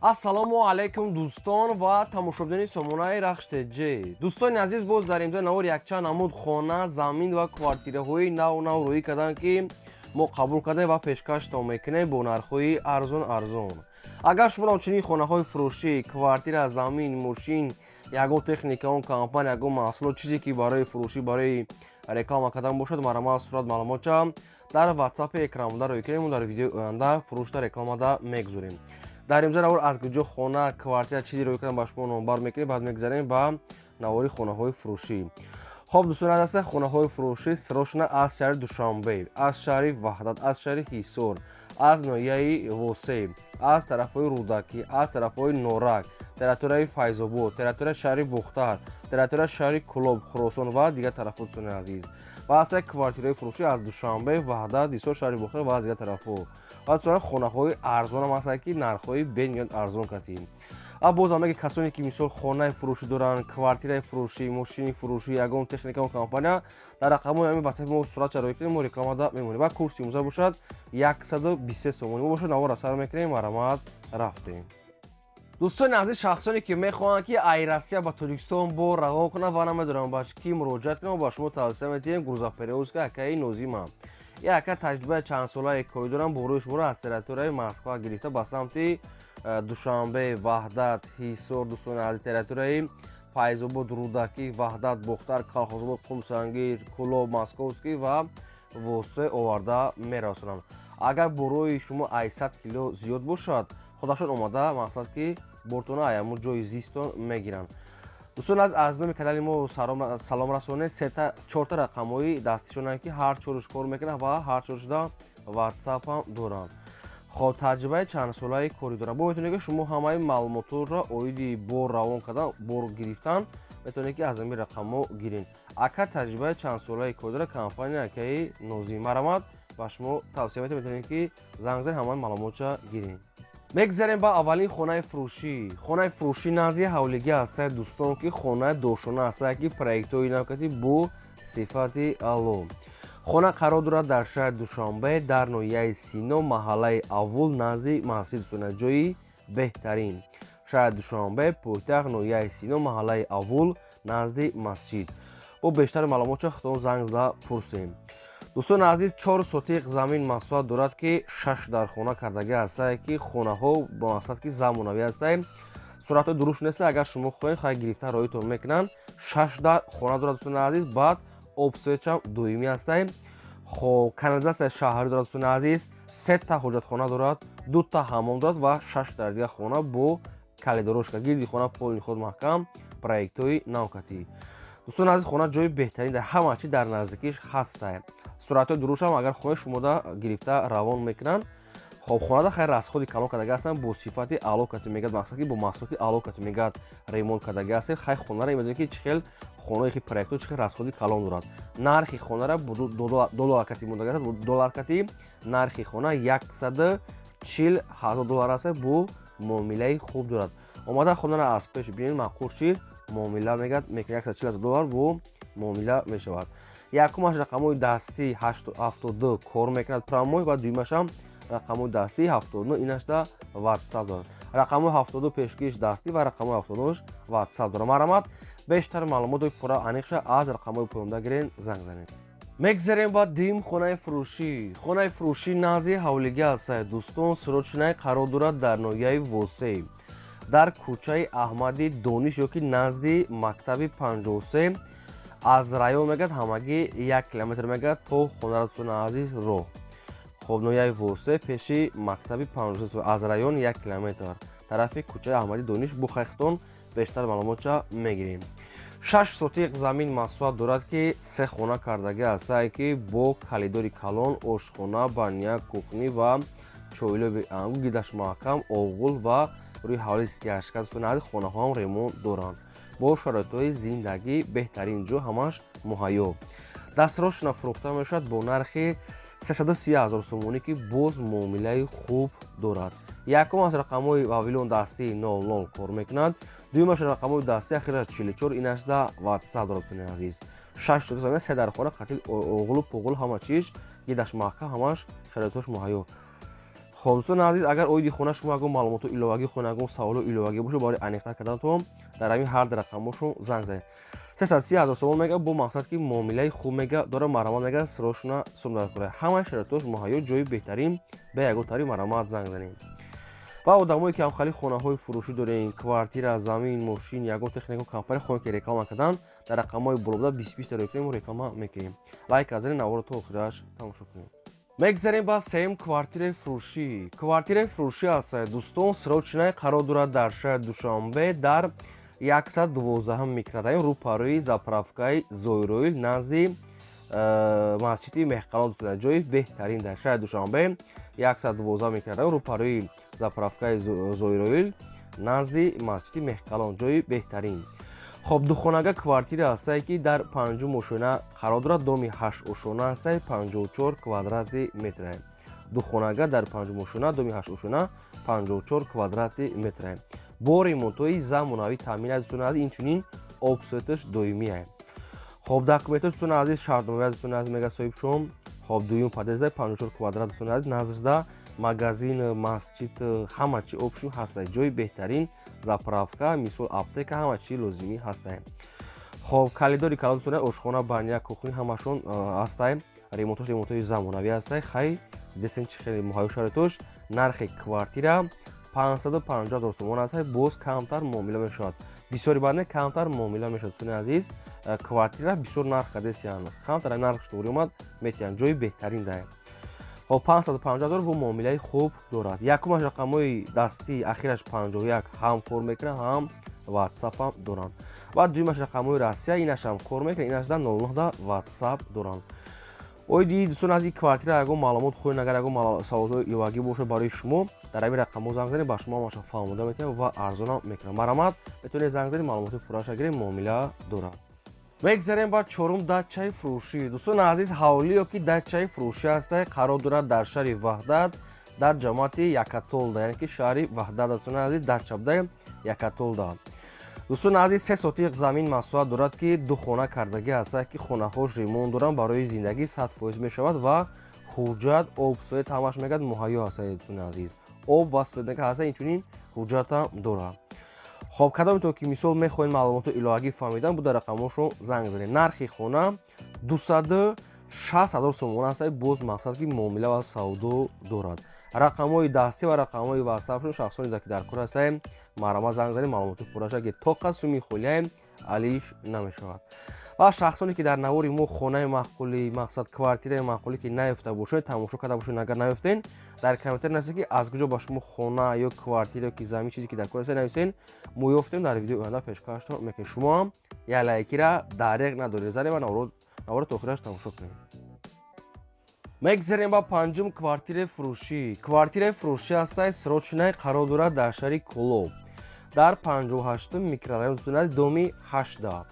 Ассалому алайкум, дӯстон ва тамошобинони сомонаи Рахш ТЖ. Дӯстони азиз, боз дар имзои навор якчанд намуд хона, замин ва квартираҳои нав нав рӯӣ карданд, ки мо қабул кардем ва пешкаштон мекунем бо нархҳои арзон арзон. Агар шумо чунин хонаҳои фурӯшӣ, квартира, замин, мошин, ягон техника, он компания, ягон маҳсулот, чизе ки барои фурӯшӣ, барои реклама кардан бошад, марҳамат, сурат маълумотча дар ватсапи экранбуда рӯй кунем, дар видеои оянда фурӯшда, рекламада мегузорем. Дар имзо навор аз куҷо хона, квартира, чизе рӯй кардан ба шумо номбар мекунем, баъд мегузарем ба навори хонаҳои фурӯшӣ. Хоб, дӯстони азиз, хонаҳои фурӯшӣ сирошона аз шаҳри Душанбе, аз шаҳри Ваҳдат, аз шаҳри Ҳисор, аз ноҳияи Восеъ, аз тарафҳои Рӯдакӣ, аз тарафҳои Норак, территорияи Файзобод, территорияи шаҳри Бухтар, территорияи шаҳри Кулоб, Хуросон ва дигар тарафҳо. Дӯстони азиз, ва ҳастаи квартираҳои фурӯшӣ аз Душанбе, Ваҳдат, Ҳисор, шаҳри Бухтар ва аз дигар тарафҳо. Ва дӯстони, хонаҳои арзонам ҳастанд, ки нархҳои бениҳоят арзон кардем. А боз ҳам меги, касоне ки мисол хонаи фурӯшӣ доранд, квартираи фурӯшӣ, мошини фурӯшӣ, ягон техника, компания, дар рақамҳои ҳамин ватсапи мо сурат чароӣ кунем, мо рекламада мемонем. Ва курси имрӯза бошад 123 сомонӣ. Мо бошад навора сар мекунем, марҳамат, рафтем. Дӯстони азиз, шахсоне ки мехоҳанд, ки ай Россия ба Тоҷикистон бор равон кунанд ва намедонанд, ба кӣ муроҷиат кунанд, ба шумо тавсия медиҳем грузоперевозка акаи Нозима. Ин ака таҷрибаи чандсолаи корӣ доранд, борӯи шуморо аз территорияи Москва гирифта ба самти Душанбе, Ваҳдат, Ҳисор, дӯстони азиз, территорияи Файзобод, Рӯдакӣ, Ваҳдат, Бохтар, Колхозобод, Қумсангир, Кулоб, Московский ва Восеъ оварда мерасонанд. Агар борӯи шумо ай 100 кило зиёд бошад, худашон омада, мақсад ки бортона аяму ҷои зистон мегиранд. Дӯстон, аз номи канали мо салом расонед. Сета чорта рақамҳои дастишонанд, ки ҳар чоруш кор мекунанд ва ҳар чорушда ватсапам доранд. Хоб, таҷрибаи чандсолаи корӣ доранд. Бо метавонед, ки шумо ҳамаи маълумотҳоро оиди бор равон кардан, бор гирифтан, метавонед, ки аз ҳамин рақамҳо гиред. Ака таҷрибаи чандсолаи корӣ дорад, компания акаи Нозим. Марҳамат, ба шумо тавсия метавонед, метавонед, ки занг занед, ҳамаи маълумотша гиред. Мегзарем ба аввалин хонаи фурӯшӣ. Хонаи фурӯшӣ назди ҳавлигӣ ҳастае, дӯстон, ки хонаи дошона ҳастае, ки проектҳои навкати бо сифати аъло. Хона қарор дорад дар шаҳри Душанбе, дар ноҳияи Сино, маҳаллаи Аввул, назди масҷид. Дӯстона, ҷои беҳтарин, шаҳри Душанбе, пойтахт, ноҳияи Сино, маҳаллаи Аввул, назди масҷид. Бо бештари маълумотча худтон занг зада пурсем. Дӯстони азиз, 4 сотиқ замин масоҳат дорад, ки шаш дар хона кардагӣ ҳастае, ки хонаҳо ба мақсад ки замонавӣ ҳастае, суратҳои дуруст нест. Агар шумо хоҳед, хай гирифта роитон мекунанд. Шаш дар хона дорад, дӯстони азиз, баъд об, свет чам доимӣ ҳастае. Хоб, канализатсияи шаҳрӣ дорад. Дӯстони азиз, сета ҳоҷатхона дорад, дута ҳаммом дорад ва шаш дар дигар хона бо калидорушка. Гирди хона полный худ маҳкам, проектҳои навкатӣ. Дӯстони азиз, хона ҷои беҳтарин, дар ҳама чи дар наздикиш ҳастае. Суратҳои дурушам агар хоҳед, шумода гирифта равон мекунанд. Хоб, хонада хайр расходи калон кардагӣ ҳастанд, бо сифати аъло кати мегӯяд, мақсад ки бо маҳсулоти аъло кати мегӯяд ремонт кардагӣ ҳастем. Хай, хонара медонед, ки чӣ хел хонаи хи проектҳо чӣ хел расходи калон дорад. Нархи хонара доллар кати мондагӣ аст, доллар кати нархи хона 140 000 доллар аст, бо муомилаи хуб дорад. Омада хонара аз пеш бинед, маъқул шид, муомила мегӯяд мекунад, 140 000 доллар бо муомила мешавад. Якумаш рақамҳои дастӣ 72 кор мекунад, прямой, ва дуюмашам рақамҳои дастӣ 79, инашда ватсап дорад. Рақамҳои 72 пешгириш дастӣ ва рақамҳои 79 ватсап дорад. Марҳамат, бештар маълумотои пурра аниқша аз рақамҳои поёнда гирен, занг занед. Мегзарем ба дуюм хонаи фурӯшӣ. Хонаи фурӯшӣ назди ҳавлигӣ ҳастае, дӯстон, сиротшинай қарор дорад дар ноҳияи Восеъ, дар кӯчаи Аҳмади Дониш ё ки назди мактаби 53. Аз район мегӯяд ҳамагӣ 1 километр мегӯяд то хонара, дӯстони азиз, роҳ. Хоб, ноҳияи Восеъ, пеши мактаби 53, аз район 1 километр, тарафи кӯчаи Аҳмади Дониш. Бухайхтон бештар маълумотча мегирем. 6 сотиқ замин масоҳат дорад, ки се хона кардагӣ ҳастае, ки бо калидори калон, ошхона, баня, кухня ва чойлоби ангу, гидаш маҳкам, оғул ва рӯи ҳавли стяжка. Дӯстони азиз, хонаҳоам ремонт доранд, бо шароитҳои зиндагӣ беҳтарин ҷо, ҳамаш муҳайё. Дастрошона фурӯхта мешавад бо нархи 330 ҳазор сомонӣ, ки боз муомилаи хуб дорад. Якум аз рақамҳои Вавилон дастии 00 кор мекунад, дуюмаш рақамҳои дастии ахираш 44, инашда ватсап дорад. Дӯстони азиз, шаш се дар хона, қатил оғулу пуғул, ҳама чиз гидаш маҳкам, ҳамаш шароитҳош муҳайё. Хоб, дӯстони азиз, агар оиди хона шумо ягон маълумоту иловагӣ хона, ягон саволу иловагӣ бошад, барои аниқтар карданатон дар ҳамин ҳар рақамошон занг занед. 330 ҳазор сомон мега, бо мақсад ки муомилаи хуб мега дора, марҳамат мега, сирошуна сум дар кора. Ҳамаи шароитош муҳайё, ҷои беҳтарин, ба ягон тари марҳамат занг занед. Ва одамое ки ҳамхали хонаҳои фурӯшӣ дорем, квартира, замин, мошин, ягон техника, компания хоҳем ки реклама кардан, дар рақамҳои болобуда 20 рои кунем, реклама мекунем. Лайк азани, наворо то охираш тамошо кунем. Мегзарем ба сеюм квартираи фурӯшӣ. Квартираи фурӯшӣ аст, дӯстон, срочный, қарор дорад дар шаҳри Душанбе, дар 112 микрорайон, рӯпарӯи заправкаи Зойроил, назди масҷиди Меҳқалон. Ҷои беҳтарин дар шаҳри Душанбе, 112 микрорайон, рӯпарӯи заправкаи Зойроил, назди масҷиди Меҳқалон, ҷои беҳтарин. Хоб, духонага квартира ҳастае, ки дар панҷум ошёна қарор дорад, доми ҳашт ошёна ҳастае, 54 квадрати метрае. Духонага дар панҷум ошёна, доми ҳашт ошёна, 54 квадрати метрае. Бо ремонтҳои замонавӣ таъмин аст, дӯстони азиз, инчунин об, светаш доимие. Хоб, документҳо, дӯстони азиз, шартномаи, дӯстони азиз, мега соҳибшон. Хоб, дуюм подъезда, 54 квадрат, дӯстони азиз, наздишда магазин, масҷид, ҳама чи общий ҳастае. Ҷои беҳтарин, заправка, мисол аптека, ҳама чи лозимӣ ҳастае. Хоб, коридори калон, дӯстони, ошхона, баня, кухня ҳамашон ҳастае. Ремонтош ремонтҳои замонавӣ ҳастае. Хай, десен чи хеле муҳайё шароитош. Нархи квартира 550 ҳазор сомон аст, боз камтар муомила мешавад. Бисёри баъд не, камтар муомила мешавад, дӯстони азиз. Квартира бисёр нарх кардесиян, камтар нархш туғри омад метиҳанд, ҷои беҳтарин дае. Хоб, 550 ҳазор бо муомилаи хуб дорад. Якумаш рақамҳои дастӣ ахираш 51 ҳам кор мекунад, ҳам ватсапам доранд. Ва дуюмаш рақамҳои Россия, инашам кор мекунад, инашда 09 ватсап доранд. Оиди, дӯстон, аз ин квартира ягон маълумот хоҳед, агар ягон саволҳои иловагӣ бошад барои шумо, дар ҳамин рақамҳо занг занед, ба шумо ҳамаша фаҳмода метавонад ва арзонам мекунад. Марҳамат, метавонед занг занед, маълумоти пурраша гиред, муомила дорад. Мегзарем ба чорум дачаи фурӯшӣ. Дӯстони азиз, ҳавлӣ ё ки дачаи фурӯшӣ ҳастае, қарор дорад дар шаҳри Ваҳдат, дар ҷамоати Якатолда, яъне ки шаҳри Ваҳдат, дӯстони азиз, дача буда Якатолда. Дӯстони азиз, 3 сотиқ замин масоҳат дорад, ки ду хона кардагӣ ҳастад, ки хонаҳош ремонт доранд, барои зиндагӣ 100% мешавад ва ҳуҷҷат, об, свет ҳамаш мегӯяд муҳайё ҳастад, дӯстони азиз. Об ва свет мегӯяд ҳастад, инчунин ҳуҷҷатам дорад. Хоб, кадометон ки мисол мехоҳед маълумоти иловагӣ фаҳмидан, буда рақамҳошон занг занед. Нархи хона 260 ҳазор сомон аст, боз мақсад ки муомила ва савдо дорад. Рақамҳои дастӣ ва рақамҳои ватсапшон, шахсоне ки дар кор ҳастаем, марҳамат занг занед, маълумоти пурраша ки тоқа суми холияем алиш намешавад. Ва шахсоне ки дар навори мо хонаи маъқули, мақсад квартираи маъқулӣ ки наёфта бошед, тамошо карда бошед, агар наёфтен, дар комментар нависед, ки аз куҷо ба шумо хона ё квартира ё ки замин, чизе ки дар кор ҳастед, нависен, мо ёфтем, дар видеои оянда пешкаштон мекунем. Шумо ҳам як лайкира дареғ надоред, занед ва наворо то охираш тамошо кунед. Мегзарем ба панҷум квартираи фурӯшӣ. Квартираи фурӯшӣ ҳастаи срочный, қарор дорад дар шаҳри Кӯлоб, дар 58-ум микрорайон, доми 8.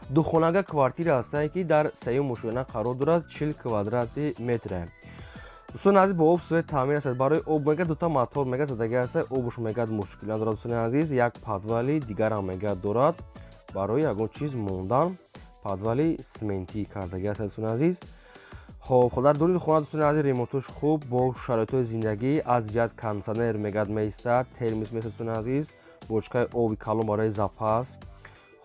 Духонага квартира ҳастае, ки дар сеюм ошёна қарор дорад, 40 квадрати метре. Дӯстони азиз, бо об, свет таъмин аст. Барои об мегӯяд дута мотор мегӯяд задагӣ аст, обуш мегӯяд мушкил надорад. Дӯстони азиз, як подвали дигарам мегӯяд дорад, барои ягон чиз мондан, подвали симентӣ кардагӣ аст, дӯстони азиз. Хоб, дар дуруни хона, дӯстони азиз, ремонтош хуб, бо шароитҳои зиндагӣ, аз ҷиҳат кондитсионер мегӯяд меистад, термос меистад, дӯстони азиз, бочкаи оби калон барои запас.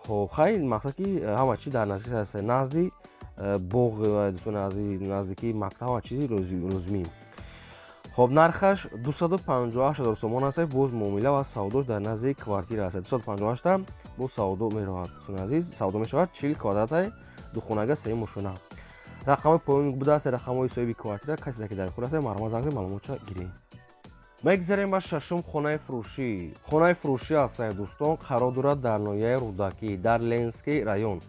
Хоб, хай, мақсад ки ҳама чи дар наздикӣ аст, назди боғ, дӯстони азиз, наздикии мактаб, ҳама чизи лозимӣ. Хоб, нархаш 258 ҳазор сомон аст, боз муомила ва савдош дар назди квартира аст. 258 боз савдо меравад, дӯстони азиз, савдо мешавад. 40 квадратай, духонага, сеюм ошёна. Рақамҳои поён будааст, рақамҳои соҳиби квартира. Касе ки дар кор аст, марҳамат занг занед, маълумотша гиред. Мегзарем ба шашум хонаи фурӯшӣ. Хонаи фурӯшӣ аст, дӯстон, қарор дорад дар ноҳияи Рӯдакӣ, дар Ленинский район,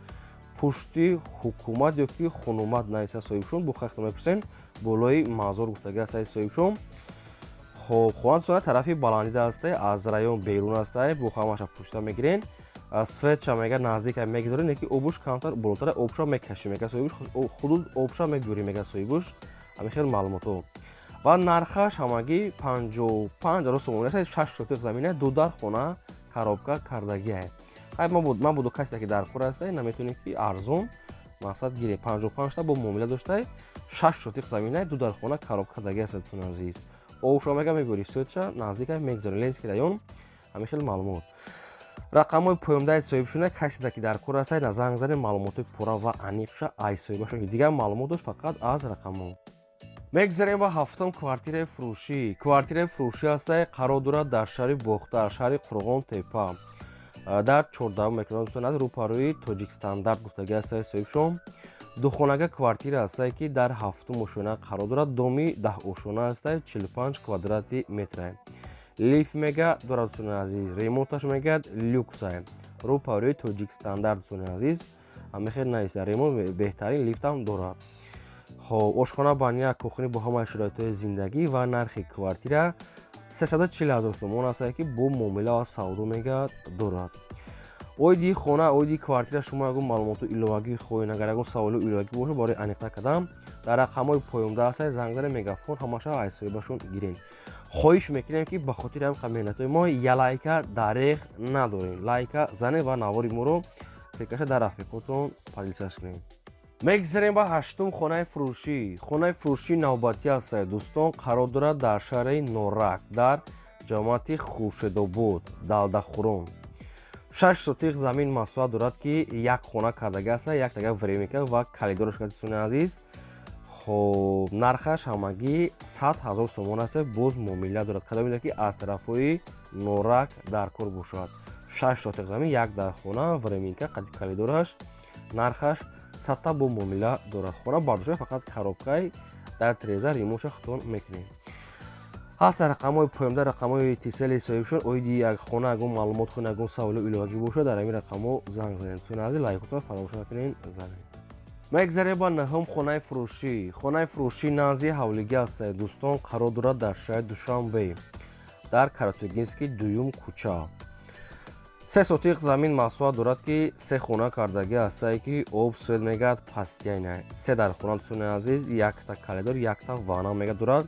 пушти ҳукумат ё ки хунумат нависа соҳибшон, бо хахта мепурсем, болои мазор гуфтагӣ аст соҳибшон. Хоб, хона тарафи баландида аст, аз район берун аст, бо ҳамаша пушта мегирен. Светша мега наздика мегузорем, леки обуш камтар болотара, обша мекашӣ мега соҳибуш, худуд обша мебиёрӣ мега соҳибуш. Ҳамин хел маълумотҳо. Ва нархаш ҳамагӣ 55 ҳазор сомонӣ аст, 6 сотиқ замина, ду дар хона коробка кардагиа. Хай, ман буду, касе ки дар кор аст, наметавонед ки арзон мақсад гиред. 55 та бо муомила доштай, 6 сотиқ замина, ду дар хона коробка кардагӣ аст, дӯстони азиз. Обшо мега мебурӣ, светша наздика мегзорӣ. Ленинский район, ҳамин хел маълумот. Рақамҳои поёндаи соҳибшуна, каседа ки дар кор ҳастад, на занг занед, маълумотҳои пурра ва аниқша ай соҳибашон. Дигар маълумот дошт фақат аз рақамҳо. Мегзарем ба ҳафтум квартираи фурӯшӣ. Квартираи фурӯшӣ ҳастае, қарор дорад дар шаҳри Бохтар, шаҳри Қурғон Тепа, дар 14-ум микрорайон, рӯпарӯи Тоҷикстандарт гуфтагӣ ҳастае соҳибшон. Духонага квартира ҳастае, ки дар ҳафтум ошёна қарор дорад, доми 10 ошёна ҳастае, 45 квадрати метрае. Лифт мега дорад, дӯстони азиз, ремонташ мегӯяд люксае. Рӯпарӯи Тоҷикстандарт, дӯстони азиз, ҳамихел наиста, ремонт беҳтарин, лифтам дорад. Хоб, ошхона, баня, кухни бо ҳамаи шароитҳои зиндагӣ ва нархи квартира 340 ҳазор сомон ҳастае, ки бо муомила ва савдо мегӯяд дорад. Оиди хона, оиди квартира шумо ягон маълумоту иловагӣ хоҳед, агар ягон саволу иловагӣ бошад, барои аниқтар кардан дар рақамҳои поёнда ҳастае, занг занед, Мегафон, ҳамаша аз соҳибашон гирен. Хоҳиш мекунем, ки ба хотири ҳам меҳнатҳои мо я лайка дареғ надорем, лайка занед ва навори моро ссылкаша дар рафиқотон поделиться кунед. Мегзарем ба ҳаштум хонаи фурӯшӣ. Хонаи фурӯшии навбатӣ ҳастае, дӯстон, қарор дорад дар шаҳри Норак, дар ҷамоати Хуршедобод, Далдахӯрон. 6 сотих замин масоҳат дорад, ки як хона кардага аста, як тага временка ва калидораш, дӯстони азиз. Хоб, нархаш ҳамагӣ 100 ҳазор сомон аст, боз муомила дорад. Кадом ки аз тарафҳои Норак дар кор бошад, 6 сотих замин, як дар хона, временка қади калидораш, нархаш 100-та, бо муомила дорад. Хона бардошта, фақат коробкаи дар треза, ремонтша худтон мекунем. Ҳаста рақамҳои поёнда, рақамҳои Тисели соҳибшон. Оиди як хона ягон маълумот хона, ягон саволу иловагӣ бошад, дар ҳамин рақамҳо занг занед. Дӯстони азиз, лайкотон фаромӯш накунед, занед. Мегзарем ба наҳум хонаи фурӯшӣ. Хонаи фурӯшӣ назди ҳавлигӣ аст, дӯстон, қарор дорад дар шаҳри Душанбе, дар Каратогинский дуюм кӯча. 3 сотиқ замин масоҳат дорад, ки се хона кардагӣ ҳастае, ки об, свет мегӯяд постоянно. Се дар хона, дӯстони азиз, якта калидор, якта ванна мега дорад.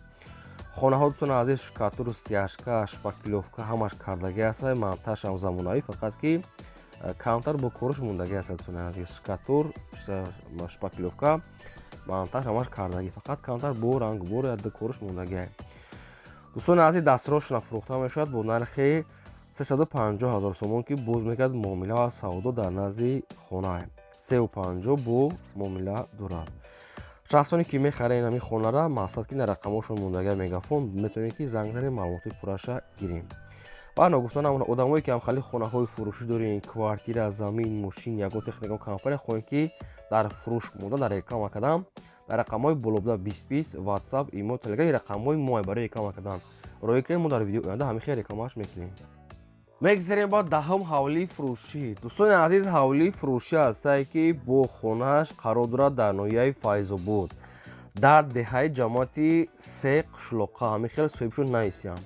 Хонаҳо, дӯстони азиз, штукатур, стяжка, шпаклёвка ҳамаш кардагӣ ҳастае, монтажам замонавӣ, фақат ки камтар бо корш мондагӣ аст, дӯстони азиз. Штукатур, шпаклёвка, монтаж ҳамаш кардагӣ, фақат камтар бо рангу бор ду корш мондагӣ. Дӯстони азиз, дастрошона фурӯхта мешавад бо нархи 350 ҳазор сомон, ки боз мекард муомила ва савдо дар назди хона, 3,50 бо муомила дорад. Шахсоне ки мехарен ҳамин хонара, мақсад ки на рақамҳошон мондага Мегафон, метавонед ки занг занед, маълумоти пурраша гирем. Ва ногуфта намонад, одамое ки ҳамхали хонаҳои фурӯшӣ дорем, квартира, замин, мошин, ягон техника, компания хоҳем, ки дар фурӯш монда, дар реклама кардан, дар рақамҳои болобуда 20 20 Ватсап, Имо, Телеграм, рақамҳои мо барои реклама кардан роӣ кунем. Мо дар видеои оянда ҳамин хел рекламааш мекунем. Мегзарем ба 10-ум ҳавлии фурӯшӣ. Дӯстони азиз, ҳавлии фурӯшӣ ҳастае, ки бо хонааш қарор дорад дар ноҳияи Файзобод, дар деҳаи ҷамоати Се Қишлоқа. Ҳамин хел соҳибшон наистиям.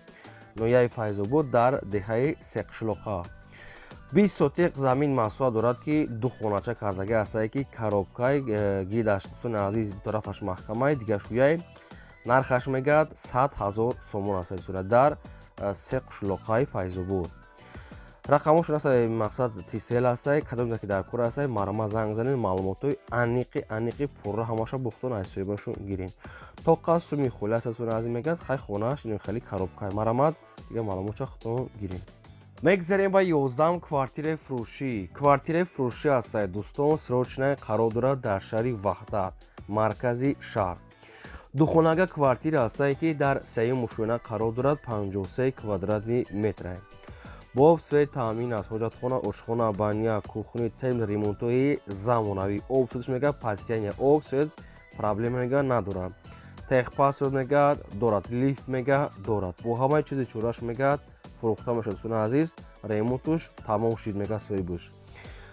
Ноҳияи Файзобод, дар деҳаи Се Қишлоқа, 20 сотиқ замин масоҳат дорад, ки ду хонача кардагӣ ҳастае, ки коробкаи гирдаш, дӯстони азиз, ду тарафаш маҳкамаи, дигар шӯяй. Нархаш мегӯяд 100 ҳазор сомон аст, дар Се Қишлоқаи Файзобод. Рақамошон аст, мақсад Тисел ҳастай. Кадоме ки дар кор ҳастай, марама занг занед, маълумотҳои аниқи аниқи пурра ҳамаша бухтон аз соҳибашон гирем. Тоқа суми холи аст, аз мегӯяд, хай, хонааш хеле коробкаи, марамад, дигар маълумотша худтон гирем. Мегзарем ба 11-ум квартираи фурӯшӣ. Квартираи фурӯшӣ ҳастай, дӯстон, срочная, қарор дорад дар шаҳри Ваҳдат, маркази шаҳр. Духонага квартира ҳастае, ки дар сеюм ошёна қарор дорад, 53 квадратный метре. Бо об, свет таъмин аст, ҳоҷатхона, ошхона, баня, кухни, тем ремонтҳои замонавӣ. Об, светш мега постоянно, об, свет проблема мега надорад. Техпаспорт мега дорад, лифт мега дорад, бо ҳамаи чизи чораш мегӯяд фурӯхта мешавад. Дӯстони азиз, ремонтуш тамом шид, мега соҳибуш.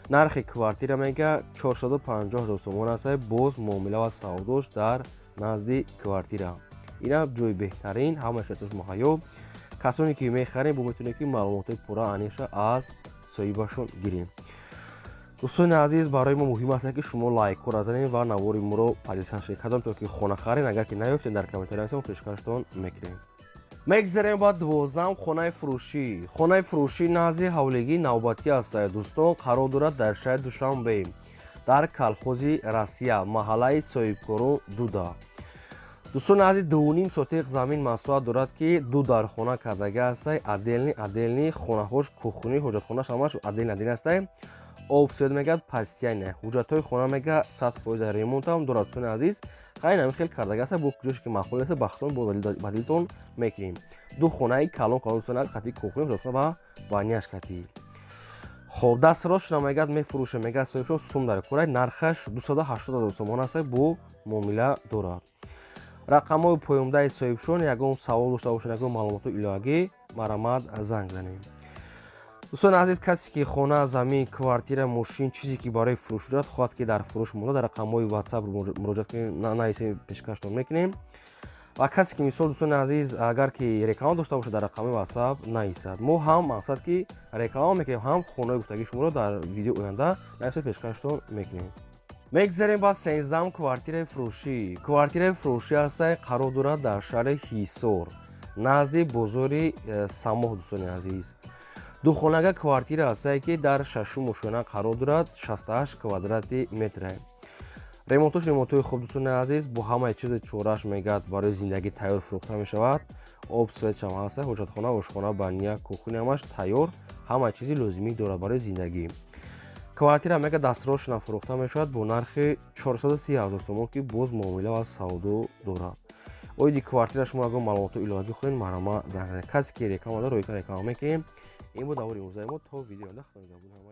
Нархи квартира мега 450 ҳазор сомон аст, боз муомила ва савдош дар назди квартира. Ина ҷои беҳтарин, ҳамаи шароиташ муҳайё. Касоне ки мехарем, бо метавонед ки маълумотҳои пурра аниқша аз соҳибашон гирем. Дӯстони азиз, барои мо муҳим аст, ки шумо лайкҳоро занед ва навори моро поделиться кунед. Кадом то ки хона харен, агар ки наёфтед, дар комментария мо пешкаштон мекунем. Мегзарем ба 12-ам хонаи фурӯшӣ. Хонаи фурӯшӣ назди ҳавлигии навбатӣ аст, дӯстон, қарор дорад дар шаҳри Душанбе, дар Колхози Россия, маҳаллаи Соҳибкорон дуда. Дӯстони азиз, 2,5 сотих замин масоҳат дорад, ки ду дархона кардага ҳастай, отдельный отдельный хонаҳош, кухни, ҳоҷатхонаш ҳамаш отдельный отдельный ҳастай. Об, свет мегӯяд, постоянно. Ҳуҷҷатҳои хона мега, 100% ремонтам дорад. Дӯстони азиз, хайр, ҳамин хел кардага аста. Бо куҷоше ки маъқул нест, бахтон бо бадилтон мекунем. Ду хонаи калон калон, дӯстони азиз, қати кухни, ҳоҷатхона ва баняш кати. Хоб, дастрост мегӯяд, мефурӯша, мегӯяд соҳибшон, сум дар курай. Нархаш 280 000 сомон аст, бо муомила дорад. Рақамҳои поёндаи соҳибшон, ягон савол дошта бошед, ягон маълумоти иловагӣ, марҳамат, занг занем. Дӯстони азиз, касе ки хона, замин, квартира, мошин, чизе ки барои фурӯш дорад, хоҳад ки дар фурӯш монда, дар рақамҳои WhatsApp муроҷиат кунед, нависем, пешкаштон мекунем. Ва касе ки, мисол, дӯстони азиз, агар ки реклама дошта бошад, дар рақамҳои WhatsApp нависад. Мо ҳам мақсад ки реклама мекунем, ҳам хонаи гуфтагии шуморо дар видеои оянда нависа, пешкаштон мекунем. Мегзарем ба 13-ам квартираи фурӯшӣ. Квартираи фурӯшӣ ҳастай, қарор дорад дар шаҳри Ҳисор, назди бозори Самоҳ. Дӯстони азиз, духонага квартира ҳастае, ки дар шашум ошёна қарор дорад, 68 квадрати метре. Ремонтош ремонтҳои хуб, дӯстони азиз, бо ҳамаи чизи чораш, мегӯяд, барои зиндагӣ тайёр фурӯхта мешавад. Об, светшам ҳаста, ҳоҷатхона, ошхона, баня, кухня ҳамаш тайёр, ҳамаи чизи лозимӣ дорад барои зиндагӣ. Квартира, мега, дастрошна фурӯхта мешавад бо нархи 430 000 сомон, ки боз муомила ва савдо дорад. Оиди квартира шумо ягон маълумоти иловагӣ хоҳед, марҳамат, занг занед. Касе ки реклама дорад, ройгон реклама мекунем. Ин буд давори имрӯзаи мо. То видео оянда, худо нигаҳбон.